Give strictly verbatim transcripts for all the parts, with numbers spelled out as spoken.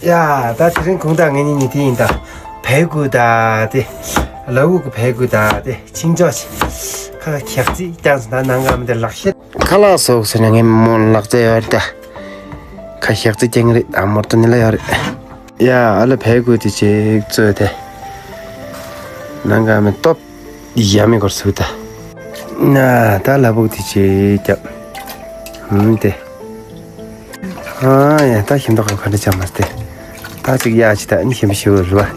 ཡ། ད་དེ་རིང་དགོང་དག་ངེད་གཉིས་གཉིས་དེ་ཡིན་ད། བལ་གུ་ད་དེ། ལ་འུ་གི་བལ་གུ་ད་དེ་ཆིང་ཅོག་ཆེ། ཁ་ཁྱག་ཙིག་ཀྱང་སོང་ད་ནང་ག་མི་དེ་ལག་ཤེས། ཁ་ལག་སོགས་ཟེར་ན་ངས་མོ་ལག་རྩལ་ཡོད་རེད་ད། ཁ་ཤག་ཙི་ཀྱང་རེད་ཨ་མོར་ཏོ་ནི་ལ་ཡོད་རེད། ཡ་ཨ་ལ་བལ་གོས་དེ་ཅིག་བཙོས་ཏེ། ནང་ག་མི་སྟོབས་ཡ་མི་གོར་སུ་ད། ན་ད་ལ་བུག་དེ་ཅིག་རྒྱབ། ཧུམ་ཏེ། ཨ་ཡ་ད་ཤིན་ཏོག་ག་ག་འདྲ་ཆགས་མ་སྟེ། ད་ཅིག་ཡ་ཅི་ད་ཨ་ནི་ཤིན་པོ་ཤི་བོ་རུ་བ།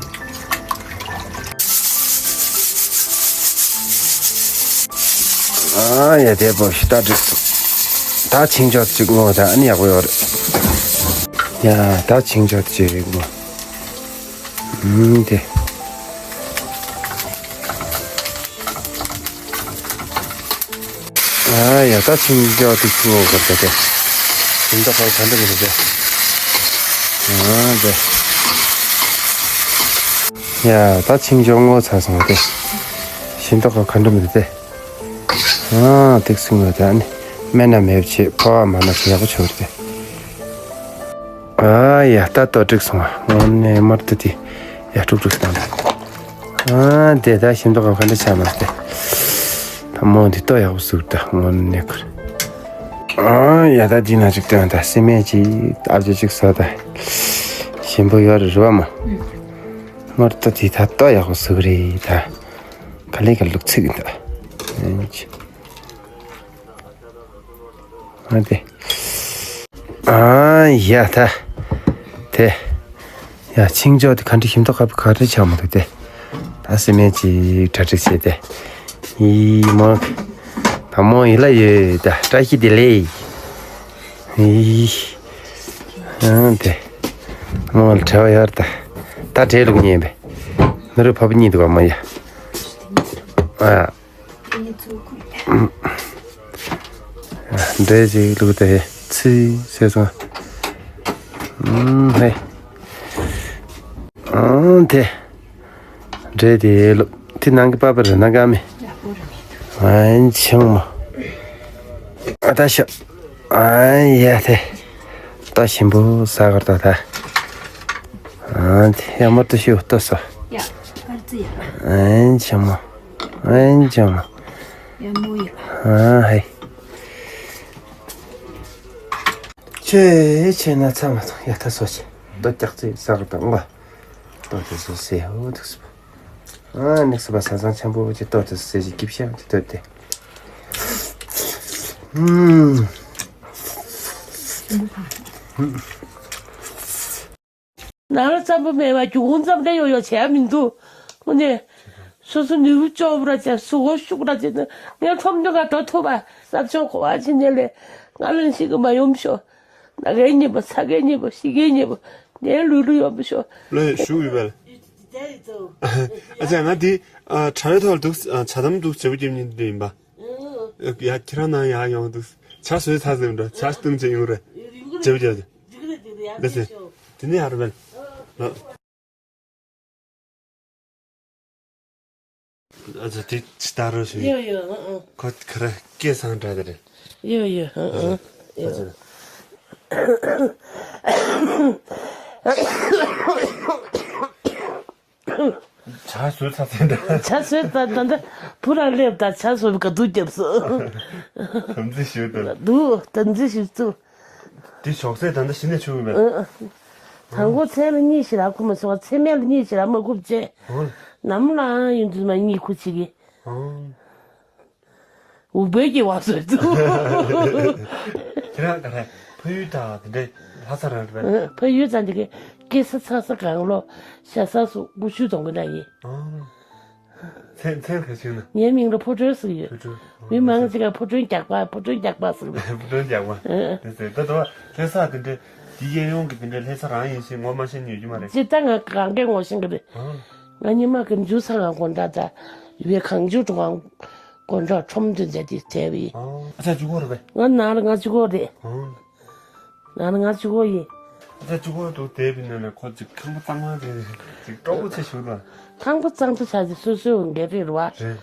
ཨ་ཡ་དེ་བོ་ཤི་ད་འགྲིག་སོང་། ད་ཆིང་ཅོག་ཅིག་ངོ་ད་ཨ་ནི་ཡག་པོ་ཡོད་རེད། ཡ་ད་ཆིང་ཅོག་ཅིག་ངོ་། ཨུམ་དེ། ཨ་ཡ་ད་ཆིང་ཅོག་དེ་ཆུ་འོག་གར་དེ། ཤིན་ཏོག་ག་ག་འདྲ་མི་འདུག་དེ། ཨ་དེ། ཡ་ད་ཆིང་ཅོག་ངོ་ཚ་སོང་དེ། ཤིན་ཏོག་ག་ག་འདྲ་མི་འདུག་དེ། ཨ་ཏིག་སིང་ལ་དེ་ཨ་ནི་སྨན་ན་མེད་ཆེ་ཕོ་བ་མ་ན་ཆེ་ཡག་པོ་ཆོག་རེད་དེ། ཨ་ཡ་ད་ཏོ་འགྲིག་སོང་ང་། དངོས་གནས་དམར་ཏོ་དེ་ཡ་དཀྲུག་དཀྲུག་བཏང་། ཨ་དེ་ད་ཤིན་ཏོག་ག་ག་འདྲ་ཆགས་མ་སྟེ། ད་མོ་འདི་ཏོ་ཡག་པོ་ཟུག་ད་དངོས་གནས་ཁུར། ཨ་ཡ་ད་འདི་ན་ཅིག་སྟོན་ད་སི་མེ་ཅིག་ཨ་ཅེ་ཅིག་ཟ་ད། ཞིམ་པོ་ཡོད་རེད་རེད་བ་མོ། དམར་ཏོ་དེ་ད་ཏོ་ཡག་པོ་ཟུག་རེད་ད། ག་ལེ་ག་ལུག་ཚིག་ད། ཨ་དེ། ཨ་ཡ་ད། དེ། ཡ་ཆིང་ཅོག་དེ་ག་འདྲ་ཤིན་ཏོག་ག་ག་འདྲ་ཆགས་མི་འདུག་དེ། ད་སི་མེ་ཅིག་གྲ་སྒྲིག་བྱས་ཏེ། ཡི་མོ། ད་མོ་ཡི་ལ་ཡོད་ད་བཀྲ་ཤིས་བདེ་ལེགས། ཡི། ཨ་དེ། མོ་ལ་བྲེལ་བ་ཡོད་ད། ད་བྲེལ་ལུགས་ཉན་པས། ནུ་རུ་ཕ་བུ་གཉིས་འདུག་ག་མོ་ཡ། ཨ། འདྲེ་ཅིག་བླུགས་ཏེ་ཚིག་ཟེར་སོང་། ཨུམ་ཧེ། ཨང་དེ། འདྲེ་དེ་བླུགས་དེ་ནང་གི་པ་པ་རེད་ན་ཀ་མེ། ཨན་ཆང་མོ། ཨ་ད་ཤ། ཨན་ཡ་དེ། ད་ཞིམ་པོ་ཟ་གར་ད་ད། ཨན་དེ་ཡ་མོ་ཏུ་ཤིའུ་ཏོ་སོ། ཡ། ཨར་ཙི་ཡ། ཨན་ཆང་མོ། ཨན་ཅང་། ཡ་མོ་ཡ། ཨ་ཧེ། ཆེ་ཆེ་ན་ཚ་མ་ཐོང་ཡ་ཐ་སོ་ཆེ། ཏོ་ཀྱག་ཙེ་ས་ག་དང་ང་། ཏོ་ཏེ་སོ་སེ་ཧོ་ཐུག་སུ། ཨ་ནིག་སུ་བ་ས་སང་ཆེན་པོ་ཅེ་ཏོ་ཏེ་སོ་སེ་ཞིག་གིབ་ཤ་ཅེ་ཏོ་ཏེ། ཨུམ། ནང་ལ་རྩམ་པ་མེད་པ་རྒྱུ་ཁུང་ཙམ་ལས་ཡོད་ཡོད་བྱས་མི་འདུག་དངོས་གནས། སོ་སོ་ནུས་པ་ལྕོགས་པ་ར་བྱས་སུ་གོ་ཤུགས་ར་བྱས་ན་ངས་ཁྲོམ་དུ་ག་འགྲོ་ཐུབ་པ་ས་ཆུང་གོ་བ་ཕྱིན་ནས་ལས་ང་ལ་ཞིག་གི་མ་ཡོང་ཤོག་ན་གའི་ཉེས་པ་ཚ་གའི་ཉེས་པ་ཤི་གའི་ཉེས་པ་ངའི་ལུས་ལུས་ཡོང་ཤོག་ལོས་ཞུ་ཡོད་པས། ཨ་ཅག་ང་འདི་དྲ་བའི་ཐོག་ལ་འདུག་ཇ་དམ་འདུག་བྱེད་པོ་རྒྱབ་ཉིན་འདི་ཡིན་པ། ཡ་ཁྱེད་རང་ནང་ཡར་ཡོང་འདུག་ཇ་བཟོས་ཚར་ཟིན་འགྲོ་ཇ་བཏུང་བྱས་ཡོང་རེད། བྱེད་པོ་རྒྱབ་ཅིག་འདི་ནི་ཡར་རེད་པས། ཨ་ཙི་དེ་ཅི་ལྟར་རོ་ཞུ། ཡོ་ཡོ་ཨང་ཨང་། ཁོ་ཁ་ར་སྐད་སང་འདྲ་དེ་རེད། ཡོ་ཡོ་ཨང་ཨང་། ཡོ། ཨ་ཙི། ཇ་བཟོས་ཚར་ཚར་འདྲ། ཇ་བཟོས་ད་ད་ད་བུ་རང་སླེབས་ད་ཇ་བཟོས་ག་དུས་རྒྱབ་སོང་། དམ་ཚིག་ཞུ་དང་། འདུག་དམ་ཚིག་ཞུ་ཚུ། དེ་ཞོགས་ཟས་ད་ལྟ་གཞི་ནས་ཆུ་བས། ཨ་ཨ། དང་པོ་མཚན་ལ་གཉིད་ཞིག་རག་ཁུག་མ་སོང་བ་ཚེ་སྨད་ལ་གཉིད་ཞིག་རག་མ་ཁུག་བྱས། ཨོ། ནམ་ལངས་ཡོང་དུས་མ་གཉིད་ཁུག་བྱེད་ཀྱི། ཨོ། འུག་པའི་གི་བ་བཟོས་འདུག་ཁྱེད་རང་ག་རེ་ཕ་ཡུལ་དང་དེ་འདྲའི་ལྷ་ས་རང་རེད་པས། ཨ་ཕ་ཡུལ་ཙང་དེ་གི་སྐྱེས་ས་ཚ་ས་གང་ལོ་ཤ་ས་སུ་ཀུ་ཤུ་གཏོང་གི་འདྲ་ཡིན། ཨོ། མཚན་མཚན་ག་ཞིག་ན། ངའི་མིང་ལ་ཕོ་བྲང་ཟེར་གྱི་ཡོད། ཕོ་བྲང་། མི་མང་ཅིག་ག་ཕོ་བྲང་རྒྱག་པ་ཕོ་བྲང་རྒྱག་པ་ཟེར་གྱི་འདུག་ཕོ་བྲང་རྒྱག་པ། ཨ། དེ་ཟེར་ད་དུ་ལྷ་ས་དེ་འདྲའི་དེ་གཡས་གཡོན་གྱི་དེ་འདྲའི་ལྷ་ས་རང་ཡིན་ཞེས་ངོ་མ་ཤེས་ཉོས་ཀྱི་མ་རེད། ཇི་ལྟར་ང་གང་གའི་ངོ་ཤེས་ཀྱི་རེད། ཨ། ང་ཉི་མ་གི་མཇུག་ས་གང་དགོན་གྲྭ་དང་ཡུལ་བའི་གང་མཇུག་འགྲོ་གང་དགོན་གྲྭ་ཁྲོམ་དུ་མཛད་དེ་བསྡད་པའི། ཨ་ཅག་ཇུ་གོ་རེད་པས། ང་ནང་ལ་ང་ཇུ་གོ་རེད། ཨ། ང་ནི་ང་གཅིག་པོ་ཡིན། ད་གཅིག་པོ་འདུག་བསྡད་པའི་ནང་ནས་ཁོ་གཅིག་ཁང་པ་གཙང་མ་རེད། གཅིག་སྤྲོ་པོ་ཆེ་ཞུ་ལ། ཁང་པ་གཙང་པོ་ཆགས་ཏེ་སོ་སོའི་འོང་འགན་རེད་རེད་བ། རེད།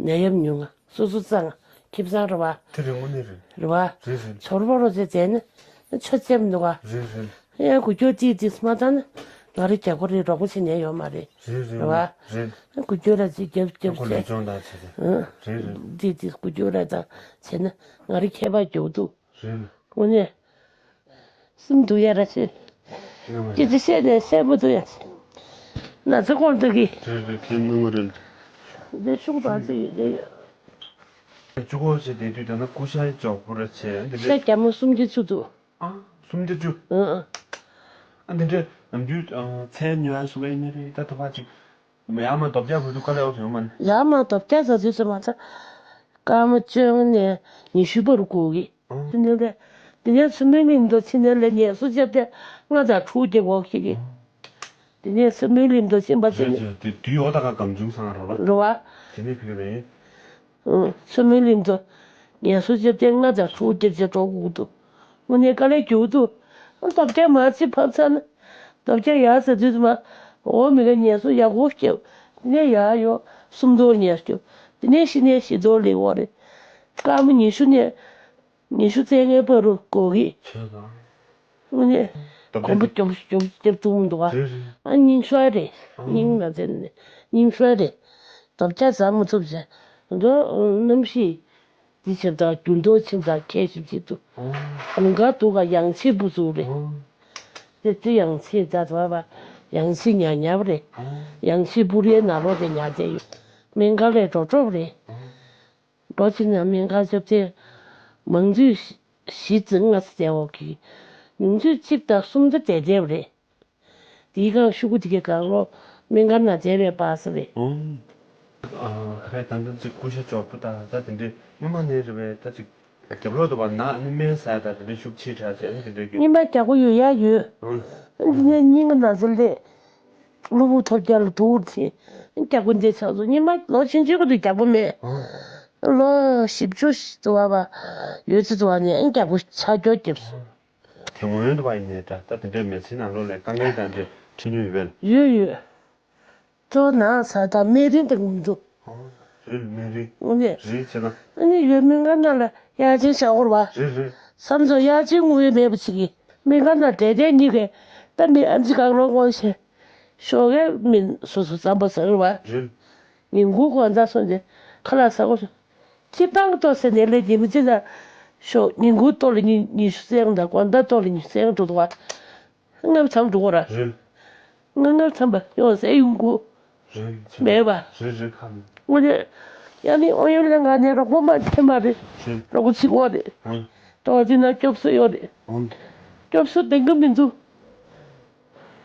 ནད་ཡམས་ཉུང་ང་སོ་སོ་གཙང་ཁེ་བཟང་རེད་བ། དེ་རེད་དངོས་གནས་རེད། རེད་བ། རེད་རེད། ཚོར་བ་རོ་ཆེ་བྱས་ནས་ཆོ་ཅེམ་འདུག་བ། རེད་རེད། ཡང་དགུ་སྐྱོར་ཅིག་ཅིག་མ་བཏང་ན་ང་རང་རྒྱ་སྒོ་རེ་རོགས་པ་བྱེད་མཁན་ཡོད་མ་རེད། རེད་རེད། རེད་བ། རེད། དགུ་སྐྱོར་ལ་ཅིག་རྒྱབ་རྒྱབ་ཁོ་ལུས་བྱས། སྦྱོང་དང་བྱས་ཏེ། ཨང་། རེད་རེད། ཅིག་ཅིག་དགུ་སྐྱོར་ལ་དང་བྱས་ན་ང་རང་ཁྱད་པར་འགྱུར་འདུག། རེད། དངོས་གནས། སེམས་སྡུག་ཡ་ར་ཆེ། ཡོད་མ་ཅི་རེད། ཅི་བཤད་ནས་བཤད་མི་ཐུབ་ཡ། ན་ཚ་ཁོང་དུ་གི། རེད་རེད། ཁྱེད་དངོས་གནས་རེད། འདི་ཤུགས་བར་ཅི་ཡོད་དེ་ཡོད། ཅུ་གོ་ཞེས་དེ་དུས་ད་ན་ཀུ་ཤ་ཅོག་པོ་ར་ཆེ་འདི་ཤ་རེད། རྒྱ་མོ་སུམ་ཅུ་ཚུད་འདུག། ཨ། སུམ་ཅུ་བཅུ། ཨང་ཨང་། ཨ་འདི་འདྲ་ནམ་རྒྱུན་ཚལ་ཉོ་ཡ་སུ་ག་ཡིན་ནི་རེད། ད་ཐོབ་པ་ཅིག་ཡར་མར་རྡོ་བརྒྱབ་འགྲོ་དུས་དཀའ་ལས་འོག་ཡོང་མ་ནི། ཡར་མར་རྡོ་བརྒྱབ་ཟ་དུས་ཙམ་པ་ད། སྐར་མ་བཅོ་ལྔ་ནས་ཉི་ཤུ་བར་འགོར་གི། ཨང་། དེ་ནས་ལས། དེ་ནས་མཚོ་སྨན་གླིང་དུ་ཕྱིན་ནས་ལས་ངལ་གསོ་བརྒྱབ་སྟེ་ལྔ་དང་དྲུག་བརྒྱབ་འོག་ཞིག་གི། དེ་ནས་མཚོ་སྨན་གླིང་དུ་ཕྱིན་པ་དེ་རེད་ནས། རེད། དེ་དུས་འོག་ད་ག་སྒམ་ཆུང་ཚང་རོ་ལ། རེད་བ། དེ་ནས་ཕུལ་རེད། ཨང་། མཚོ་སྨན་གླིང་དུ་ངལ་གསོ་བརྒྱབ་སྟེ་ལྔ་དང་དྲུག་བརྒྱབ་བྱས་འགྲོ་དགོས་འདུག། དངོས་གནས་དཀའ་ལས་རྒྱག་འདུག། ཨ་རྡོ་བརྒྱབ་མར་ཅིག་ཕབ་ཚར་ན། རྡོ་བརྒྱབ་ཡར་ཟ་དུས་ཙམ་པ། འོ་མི་ག་ངལ་གསོ་ཡག་པོ་བརྒྱབ། དེ་ནས་ཡར་ཡོང་སུམ་མདོ་ངལ་རྒྱོབ། དེ་ནས་གཞི་ནས་བཞི་མདོ་སླེབས་པ་རེད། སྐར་མ་ཉི་ཤུ་ནས། ཉི་ཤུ་རྩ་ལྔའི་བར་དུ་འགོར་གི། བྱས་ཙང་། དངོས་གནས། རྡོ་གོམ་པ་རྒྱོབ་རྒྱོབ་རྒྱོབ་ཐུབ་མི་འདུག་ག། རེད་རེད། ཨ་སྙིང་ཤོར་རེད། ཨང་། སྙིང་ང་ཚེ་ནས་སྙིང་ཤོར་རེད། རྡོ་བརྒྱབ་ཟ་མི་ཐུབ་ཟེར། མདོ་གནམ་གཤིས། འདི་ཕྱིར་དང་རྒྱུན་དུ་ཕྱིར་དང་ཁྱད་ཞིབ་བྱེད་དུ། ཨང་། དགུན་ཁ་འདུག་ག་ཡང་ཆེ་བུ་ཚུགས་རེད། ཨང་། དེ་ཚེ་ཡང་ཆེ་ཛ་ཛ་བ་ཡང་ཆེ་ཉག་ཉག་རེད། ཨང་། ཡང་ཆེ་བུ་རེ་ན་ལོ་རེ་ཉག་ཅེ་ཡོད། སྨན་ཁང་ལས་འགྲོ་གྲོགས་རེད། ཨང་། འགྲོ་ཕྱིན་ན་སྨན་ཁང་ཞབས་ཚད་མང་ཚུད་བཞི་ཙམ་ལྔ་ཙམ་བསྡད་འོག་གི། ཉུང་ཚུད་གཅིག་དང་གསུམ་ཙམ་བསྡད་བསྡད་པ་རེད། དེའི་སྒང་ཤོག་གུ་དེ་གའི་སྒང་ལོ་སྨན་ཁང་ནང་བསྡད་པའི་པ་སེ་རེད། ཨང་། ཨ་ཁ་ད་ལྟ་ཅིག་ཀུ་ཤ་ཅོག་པོ་དང་ད་དེ་འདྲའི་སྔོན་མ་ནས་རེད་པས། ད་ཅིག་རྒྱབ་ལོག་ཏུ་བ་ན་ནི་སྨན་ཟ་ད་དེ་འདྲའི་ཤུགས་ཆེ་དྲགས་བྱས་ནི་དེ་འདྲའི་རྒྱུ། སྔོན་མ་རྒྱག་གི་ཡོད་ཡ་ཡོད། ཨང་། འདི་ནས་སྙིང་གི་ན་ཚ་ལས། གློ་བུར་ཐོལ་རྒྱག་ལ་དུག་ཅིག་རྒྱག་པོ་འདི་ཆགས་སོང་། སྔོན་མ་ལོ་ཆུང་ཆུང་གི་དུས་རྒྱག་པོ་མེད། ཨང་། ལོ་བཞི་བཅུ་ཞིག་ཏུ་བ་བ་ཡོད་ཚེ་དུ་བ་ནས་རྒྱག་པོ་ཆགས་སྐྱོ་སྐྱེས་སོང་། དེ་སྔོན་དུ་བ་ཡིན་ནའི་འདྲ། ད་དེ་འདྲའི་མི་ཚེ་ནང་ལོགས་ལ་དཀའ་ངལ་དང་འདྲ་འཕྲད་མྱོང་ཡོད་པས། ཡོད་ཡོད། གཙོ་བོ་ན་ཚ་དང་སྨན་རིན་དང་མི་འདུག། ཨང་། རེད། སྨན་རིན། དངོས་གནས། རེད་བྱས་ན། ཨ་ནི་ཡོད་སྨན་ཁང་ནང་ལ་གཡག་ཆེན་བཞག་དགོས་རེད་བ། རེད་རེད། ས་མཚམས་གཡག་ཆེན་དངུལ་མེད་པ་ཞིག་གིས་སྨན་ཁང་ནང་བསྡད་བསྡད་གཉིས་ཀས་ད་མི་ཨམ་ཆི་གང་རུང་དངོས་བཤད། ཞོགས་ཀས་མི་སོ་སོ་རྩམ་པ་ཟ་གི་རེད་བ། རེད། ཉིན་གུང་དགོང་དག་སོང་རྗེས་ཁ་ལག་ཟ་དགོས་སོང་། སྤྱིར་བཏང་གི་ཐོག་ཟེར་ནས་ལས་རྒྱུ་མི་ཚེ་ན། ཞོགས་ཉིན་གུང་ལྟོ་ལ་ཉི་ཉི་ཤུ་ཙམ་དང་དགོང་དག་ལྟོ་ལ་ཉི་ཤུ་ཙམ་འགྲོ་འདུག་བ། ལྔ་བཅུ་ཙམ་འགྲོ་གི་རེད། རེད། ལྔ་ལྔ་བཅུ་ཙམ་པ་ཡོང་ཟེར་ཡོང་གི། རེད། མེད་པ། རེད་རེད། ཁ་མི། དངོས་གནས། ཡང་ནི་ཨོ་ཡོན་ལེན་ཁང་ནས་རོགས་པ་མ་ཐེབས་མ་རེད། རེད། རོགས་པ་བྱེད་དགོས་རེད། ཨང་། ཏོག་ཙམ་ན་སྐྱོབ་གསོ་ཡོད་རེད། ཨང་། སྐྱོབ་གསོ་ལྡང་གི་མི་འདུག།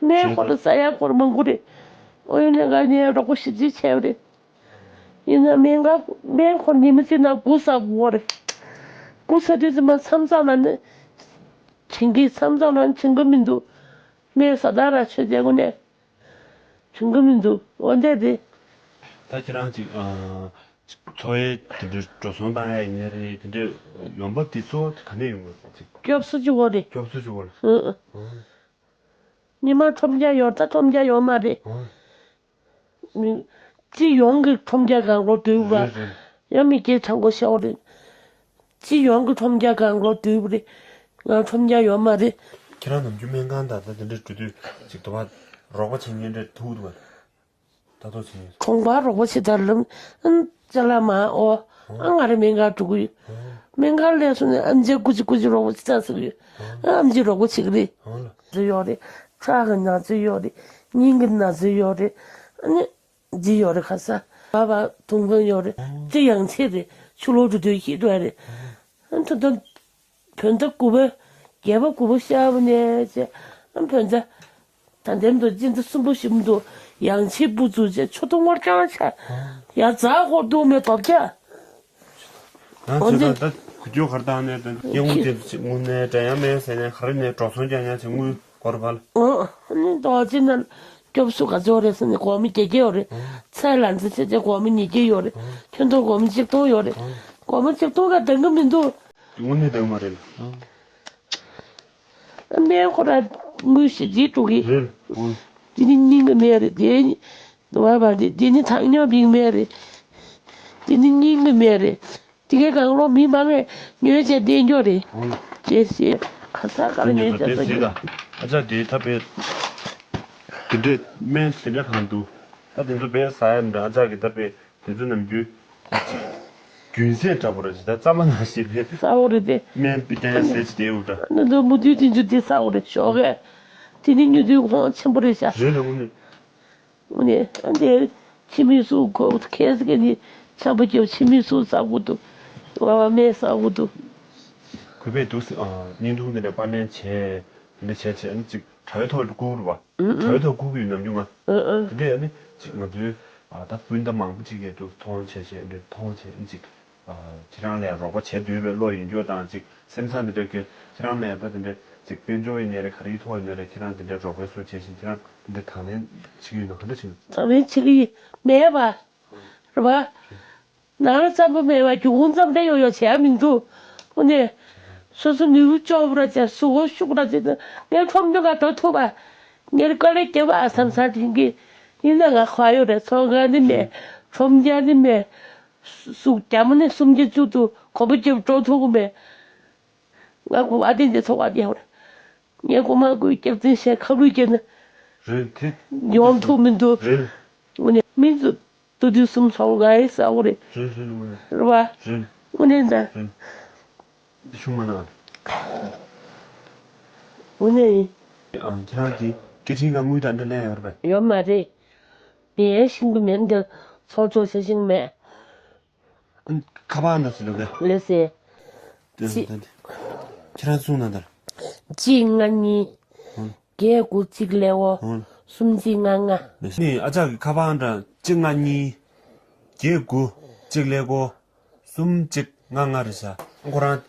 སྨན་ཁོ་རང་ཟ་ཡག་ཁོ་རང་མང་པོ་རེད། ཨོ་ཡོན་ལེན་ཁང་ནས་རོགས་པ་ཞེ་ཅིག་བྱས་པ་རེད། ཡིན་ན་སྨན་ཁང་སྨན་ཁོ་རང་ཉི་མ་གཅིག་ན་དགུ་ཟ་དགོས་རེད། དགུ་ཟ་དུས་ཙམ་པ་མཚམས་མཚམས་ལ་ནི། བྱིན་གྱིས་མཚམས་མཚམས་ལ་བྱིན་གྱི་མི་འདུག། སྨན་ཟ་དག་ར་ཆོས་བྱེད་དགོས་ནས། བྱུང་གི་མི་འདུག། འོ་འདྲ་རེད། ད་ཁྱེད་རང་ཅིག་ཨ། འཚོ་བའི་དེ་འདྲའི་འགྲོ་སོང་བཏང་ཡ་ཡིན་ནའི་རེད། དེ་འདྲའི་ཡོང་འབབ་དེ་གཙོ་བོ་དེ་ག་ནས་ཡོང་གི་རེད་ཅིག། སྐྱོབ་གསོ་བྱེད་དགོས་རེད། སྐྱོབ་གསོ་བྱེད་དགོས་རེད། ཨང་། ཨང་། ཉི་མ་ཁྲོམ་རྒྱག་ཡོད་ད་ཁྲོམ་རྒྱག་ཡོད་མ་རེད། ཨང་། སྤྱི་ཡོངས་ཀྱི་ཁྲོམ་རྒྱག་གང་རོགས་དུས་བ། རེད་རེད། ཡང་མི་སྐྱེ་ཆང་གོ་ཤོར་རེད། སྤྱི་ཡོངས་ཀྱི་ཁྲོམ་རྒྱག་གང་རོགས་དུས་བ་རེད། ང་ཁྲོམ་རྒྱག་ཡོད་མ་རེད། ཁྱེད་རང་ནམ་རྒྱུན་སྨན་ཁང་དང་ད་དེ་འདྲ་འགྲོ་དུས་ཅིག་དུ་བ་རོགས་པ་བྱེད་མཁན་འདྲ་ཐུག་འདུག་བ། ལྟ་རྟོག་བྱེད་མཁན། གོང་པ་རོགས་པ་བྱེད་དར་ལམ་ཨ་ཅ་ལག་མ་ཨོ། ཨ་ང་རེ་སྨན་ཁང་འགྲོ་གི་ཡོད། སྨན་ཁང་ལས་སོང་ནས་ཨམ་ཆི་སྐུ་མཁྱེན་སྐུ་མཁྱེན་རོགས་པ་བྱེད་དར་ཟེར་གི་ཡོད། ཨ་ཨམ་ཆི་རོགས་པ་བྱེད་གི་རེད། ཨང་། ཡོད་རེད། ཁྲག་གི་ན་ཚ་ཡོད་རེད། སྙིང་གི་ན་ཚ་ཡོད་རེད། ཨ་ནི། ལྗིད་ཡོད་རེད་ཁ་ས། བ་བ་དུང་ཕན་ཡོད་རེད། ཨང་། ལྕི་ཡང་ཆེ་རེད། ཆུ་ལོག་འགྲོ་དུས་ཤི་འགྲོ་ཡ་རེད། ཨང་། ཨ་ཐོ་ཐོ། བོད་ཟླ་དགུ་པ། བརྒྱད་པ་དགུ་པ་ཤར་བ་ནས་བྱས། ཨ་བོད་ཟླ། ད་འདེམ་དུ་སྤྱི་ཟླ་གསུམ་པ་བཞི་པ་དུ་ཡང་ཆེ་སྤུ་བཙུགས་བྱས་ཆུ་དུང་བར་ཀྱང་ཆ། ཡ་རྫ་ཧོར་དུ་མེ་ཏོག་སྐྱ། ནང་ཆེ་ད་ད་གུ་ཅོ་ཁར་བཏང་ནས་ད་སྐྱེ་དངོས་དེ་དངོས་གནས་འདྲ་ཡ་མེད་ཟེར་ནས་ག་རེ་ནས་འགྲོ་སོང་རྒྱག་ཉག་ཆེ་དངུལ་སྒོར་བར། ཨོ། ནི་ཏོག་ཅི་ན་སྐྱོབ་གསོ་ག་ཚོད་རེད་ཟེར་ནས་སྒོར་མོ་བརྒྱད་བརྒྱ་ཡོད་རེད། ཚལ་ལ་འཛི་བྱས་ཏེ་སྒོར་མོ་ཉིས་བརྒྱ་ཡོད་རེད། ཁྱོན་བསྡོམས་སྒོར་མོ་གཅིག་སྟོང་ཡོད་རེད། སྒོར་མོ་གཅིག་སྟོང་ག་འདང་གི་མི་འདུག། དངོས་གནས་འདང་མ་རེད། སྨན་ཁོ་ར་དངུལ་ཞིག་བརྗེད་འགྲོ་གི། རེད། འོང་། དེ་ནི་སྙིང་གི་སྨན་རེད་དེ། བ་བ་དེ་དེ་ནི་ཐང་ཉོ་བིང་སྨན་རེད། དེ་ནི་སྙིང་གི་སྨན་རེད། དེ་གའི་གང་རོགས་མི་མང་ངས་ཉོས་བྱས་བསྟན་འགྱོ་རེད། ཨང་། ཅེས་ཞེས་ཁ་ས་ཁར་ཉོས་བྱས་བསྟན་འགྱོ་རེད། ཨ་ཅག་དེ་ད་དཔེ་དེ་འདྲས་སྨན་དེ་འདྲས་གང་འདུག་ད་དེ་ཚོ་དཔེ་ཟ་ཡ་འདྲ། ཨ་ཅག་གི་ད་དཔེ་དེ་ཚོ་ནམ་རྒྱུན་རྒྱུན་ཟས་འདྲ་པོ་ར་ཅིག་ད་རྩ་མ་ན་ཞིག་རེད། ས་འོག་རེད་དེ། སྨན་པི་ཏའི་ཟས་ཅིག་དེ་འུ་འདྲ། ན་ད་མུ་ཏིའི་དེ་ཚོ་དེ་ས་འོག་རེད། ཞོགས་གས་དེ་ནི་ཉུ་དུའི་ཁོང་ཆེན་པོ་རེད་ཤག་རེད་ལ་དངོས་གནས། དངོས་གནས་ཨ་འདི་ཕྱི་མི་སུ་ཁོ་ཁེ་སི་ཀེ་ནི་ཆམ་པ་སྐྱོབ། ཕྱི་མི་སུ་ཟ་དགོས་འདུག་ང་བ་སྨན་ཟ་དགོས་འདུག་ཁོ་པས་འདུག་སེ་ཨ་བརྙན་ཐུང་འདི་འདྲ་པར་ལེན་བྱས། འདི་འདྲ་བྱས་བྱས་ཨ་ནི་ཅིག་དྲ་བའི་ཐོག་ལ་བསྐུར་བ། ཨུ་ཨུ། དྲ་བའི་ཐོག་བསྐུར་གི་ཡོད་ནམ་རྒྱུན་ང་། ཨུ་ཨུ། དེ་འདྲས་ཨ་ནི་ཅིག་ང་ཚོའི་ཨ་ད་སྤུན་ཟླ་མང་པོ་ཅིག་གིས་འདུག་མཐོང་བྱས་བྱས་འདི་མཐོང་བྱས་ཨ་ནི་ཅིག་ཨ་ཁྱེད་རང་ལ་རོགས་པ་བྱེད་འདོད་པའི་བློ་ཡོད་རྒྱུ་དང་ཅིག་སེམས་བཟང་འདི་འདྲ་གི་ཁྱེད་རང་ལ་ད་དེ་འདྲ་ཅིག་དཔལ་འབྱོར་ཡིན་ནའི་རེད། ག་རེའི་ཐོག་ཡིན་ནའི་རེད། ཁྱེད་རང་དེ་འདྲ་རོགས་པ་སུ་བྱས་ཤིང་ཁྱེད་རང་དེ་འདྲ་དང་ལེན་བྱེད་ཀྱི་ཡོད་ན་ག་འདྲ་བྱེད། དང་ལེན་བྱེད་ཀྱི་ཡིན། མེད་པ་རེད་པ། ནང་ལ་རྩམ་པ་མེད་པ་རྒྱུ་ཁུངས་ཙམ་འདྲ་ཡོད་ཡོད་བྱས་མི་འདུག་ཨོ་ནས་སོ་སོ་ནུས་པ་ལྕོགས་པོ་ར་བྱས་སུ་གོ་ཤུགས་ར་བྱས་ཏེ་ངས་ཁྲོམ་དུ་ང་འགྲོ་ཐུབ་པ། ངས་དཀའ་ལས་བརྒྱབ་པ་བསམ་བསམ་དྲན་གི་ཡིན་ན་ང་ཁ་ཡོད་རེད། ཚོང་ཁང་ནི་མེད། ཁྲོམ་རྒྱག་ནི་མེད། སུ་རྒྱ་མ་ནི་སུམ་བརྒྱ་བཅུ་དུ་གོམ་པ་རྒྱབ་འགྲོ་ཐུབ་ཀྱི་མེད། ང་གོ་བ་དེ་འདྲ་ཚོར་བ་དེ་ཡོད་རེད། ངས་གོ་མ་གོའི་སྐྱག་རྫུན་བཤད་ཁ་ལུད་སྐྱེས་ན་རེད་དེ། ཡོང་ཐུབ་མི་འདུག་རེད། དངོས་གནས་མི་ཚོ་དུ་དུས་གསུམ་ཚོར་བ་ཡིན་ས་འོ་རེད། རེད་རེད་དངོས་གནས། རེད་བ། རེད། དངོས་གནས་ད། རེད། འདི་ཤུགས་མ་ན། དངོས་གནས་ཡིན། ཨང་ཁྱེད་རང་གི་སྐད་འཕྲིན་ཁ་དངུལ་དང་འདྲ་ལེན་ཡོད་རེད་པས། ཡོད་མ་རེད། ལེན་ཤེས་ཀྱི་མེད་འདི་ཚོགས་གཙོ་བྱེད་ཤེས་ཀྱི་མེད། ཁ་པར་ནང་སུ་འདུག་གས། ལགས་སེ། དེ་ཅི། དེ་དེ། ཁྱེད་རང་གསུང་ན་དར། གཅིག་ལྔ་གཉིས། ཧོན། བརྒྱད་དགུ་གཅིག་ཀླད་ཀོར། ཧོན། གསུམ་གཅིག་ལྔ་ལྔ། ནི་ཨ་ཅག་གི་ཁ་པར་འདྲ་གཅིག་ལྔ་གཉིས། བརྒྱད་དགུ་གཅིག་ཀླད་ཀོར། གསུམ་གཅིག་ལྔ་ལྔ་རེད་ཤག་ཁོ་རང་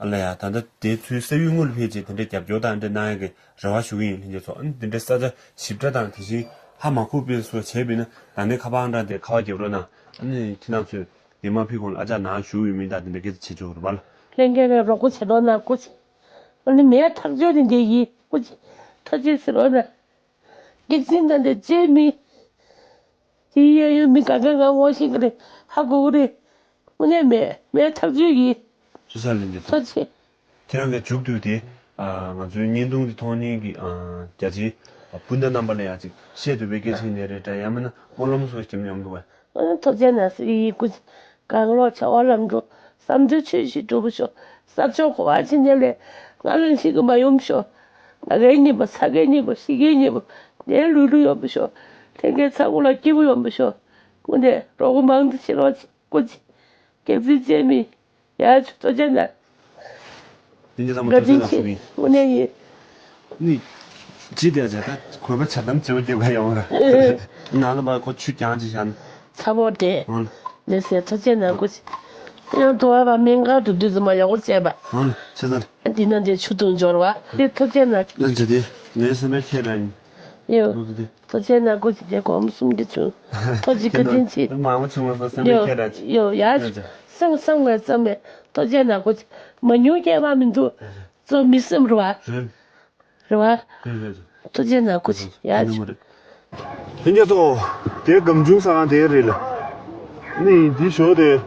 ཨ་ལ་ཡ་ད་ལྟ་དེ་ཚུལ་ས་ཡུལ་དངོས་ལ་ཕེབས་རྗེས་དེ་འདྲའི་རྒྱབ་སྐྱོར་དང་འདྲ་གནང་ཡ་གི་རེ་བ་ཞུ་གི་ཡིན། ལྷན་རྒྱས་ཚོ་ཨ་ནི་དེ་འདྲའི་ས་ཆ་ཞིབ་ཕྲ་དང་དེ་བཞིན་ཧ་མ་གོ་བའི་སོགས་བྱས་པས་ན་ད་ནི་ཁ་པར་འདྲ་དེ་ཁ་པར་རྒྱབ་རོགས་གནང་། ཨ་ནི་ཁྱེད་རང་ཚོས། དེ་མ་ཕི་གོང་ལ་ཨ་ཅག་ནང་བཞུགས་ཡོད་མིན་དང་དེ་འདྲ་སྐད་ཆ་བྱེད་ཆོག་རེད་པ་ལ། ལྷན་རྒྱས་ཀྱིས་རོགས་པ་བྱེད་རོགས་གནང་སྐུ་མཁྱེན། ཨ་ནི་མེད་ཐག་ཆོད་དེ་འདྲ་ཡིན་སྐུ་མཁྱེན། ཐག་ཆོད་ཟེར་རོགས་གནང་། སྐྱག་རྫུན་དང་འདྲ་བྱེད་མི། དེ་ཡ་ཡོད་མི་ག་ག་ང་ངོ་ཤེས་ཀྱི་རེད། ཧ་གོ་གི་རེད། དངོས་གནས་མེད་མེད་ཐག་ཆོད་ཡིན། སུ་ས་ལེན་དེ་ཐག་ཆོད། ཁྱེད་རང་གི་མཇུག་བསྡུས་ཏེ། ང་ཚོའི་བརྙན་ཐུང་འདི་མཐོང་མཁན་གྱི་རྒྱ་ཆེའི་སྤུན་ཟླ་རྣམ་པ་ལ་ཡང་ཅིག་བཤད་འདོད་པའི་སྐད་ཆ་ཡིན་ནའི་རེད་འདྲ། ཡང་མིན་ན་སྨོན་ལམ་སོགས་ཀྱི་ཉམས་འདུག་བས། ཐུགས་རྗེ་གནང་ཟེར་ཡི་སྐུ་མཁྱེན། གང་བློ་བྱ་བ་ལམ་འགྲོ། བསམ་དོན་ཆོས་བཞིན་འགྲུབ་པར་ཤོག་ས་ཕྱོགས་ག་བར་ཕྱིན་ནའི་ལས་ང་ལ་ཞིག་གི་མ་ཡོང་བར་ཤོག་ང་རྒན་ཉིད་པ་ཚ་རྒན་ཉིད་པ་ཤི་རྒན་ཉིད་པ་ནས་ལུས་ལུས་ཡོང་བར་ཤོག་ལྷན་རྒྱས་ཚ་བོ་ལ་སྐྱིད་པོ་ཡོང་བར་ཤོག་དངོས་གནས་རོགས་པ་མང་དུ་བྱེད་རོགས་བྱེད། སྐུ་མཁྱེན། སྐྱག་རྫུན་བྱས་མི་ཡ་ཆུ་ཐོག་ཅན་ན། དེ་འདྲ་ཚང་མ་བཀའ་དྲིན་ཐོག་ཅན་ན་ཆེ། ཞུ་གི་ཡིན། དངོས་གནས་ཡིན། ནི། ཅི་དེ་བྱས་ད་གོས་པ་ཆ་དམ་བྱེད་པ་རྒྱབ་ག་ཡོང་ར། ནང་ལ་མ་ཁོ་ཆུ་རྐྱང་ཅིག་བཞག་ན། ཚ་བོ་དེ། ཨང་། ལེ་སེ་ཐོག་ཅན་ན་སྐུ་མཁྱེན། ཡང་དུ་བ་བ་སྨན་ཁང་དུ་དུས་ཙམ་མ་ཡག་པོ་བྱས་པ། ཨང་ཆེ་ས། འདི་ན་འདི་ཆུ་དུང་འབྱོར་བ། དེ་ཐོག་ཅན་ན། ལན་ཅི་དེ་ངའི་སེམས་པའི་ཁྱེད་རང་ཡིན། ཡོ། ལུགས་དེ། ཐོག་ཅན་ན་སྐུ་མཁྱེན་དེ་གོམ་གསུམ་གྱི་ཆུ། ཐོག་ཅི་ཁ་ཏིན་ཅི། མང་པོ་བྱུང་བ་སོ་སེམས་པའི་ཡོ། ཁྱེད་རང་ཡིན། ཡོ་ཡ། སེམས་བསམ་བས་བསམ་མེད་ཐོག་ཅན་ན་སྐུ་མཁྱེན། མ་ཉུང་སྐྱེ་བ་མི་འདུག་ཙོ་མི་སེམས་རུ་བ། རེད། རེད་བ། རེད་རེད་རེད། ཐུགས་རྗེ་གནང་སྐུ་མཁྱེན་ཡ། ལྷན་རྒྱས་ཚོ། དེ་སྒམ་ཆུང་ཟ་ཁང་དེ་རེད་ལ། ནི་འདི་ཞོ་དེ།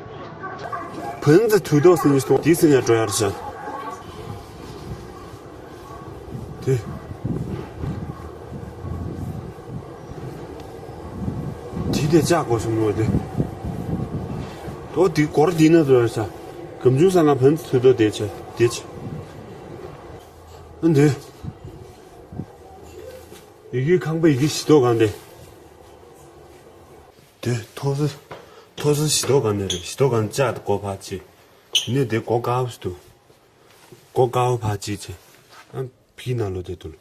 བན་ཙི་དུས་ཐོག་སེང་ཞིག་དང་དེ་སེང་ཡ་འགྲོ་ཡར་བྱ། དེ། དེ་དེ་ལྕགས་སྒོ་ཆུང་ངུ་དེ། དོ་དེ་སྒོར་དེ་ན་འགྲོ་ཡར་བྱ། སྒམ་ཆུང་ཟ་ཁང་བན་ཙི་དུས་ཐོག་དེ་བྱ་དེ་བྱ། ཨ་འདི། ཡི་གེ་ཁང་པ་ཡི་གེ་བཞི་ཏོག་གང་དེ། དེ་ཐོ་སི། ཐོ་སི་བཞི་ཏོག་གང་དེ་རེད། བཞི་ཏོག་གང་ལྕགས་སྒོ་ཕར་ཕྱེ། དེ་ནས་དེ་སྒོ་དཀར་པོ་ཞིག་འདུག་སྒོ་དཀར་པོ་ཕར་ཕྱེ་བྱས། ཨ་ཕིའི་ནང་ལོགས་དེ་འདུག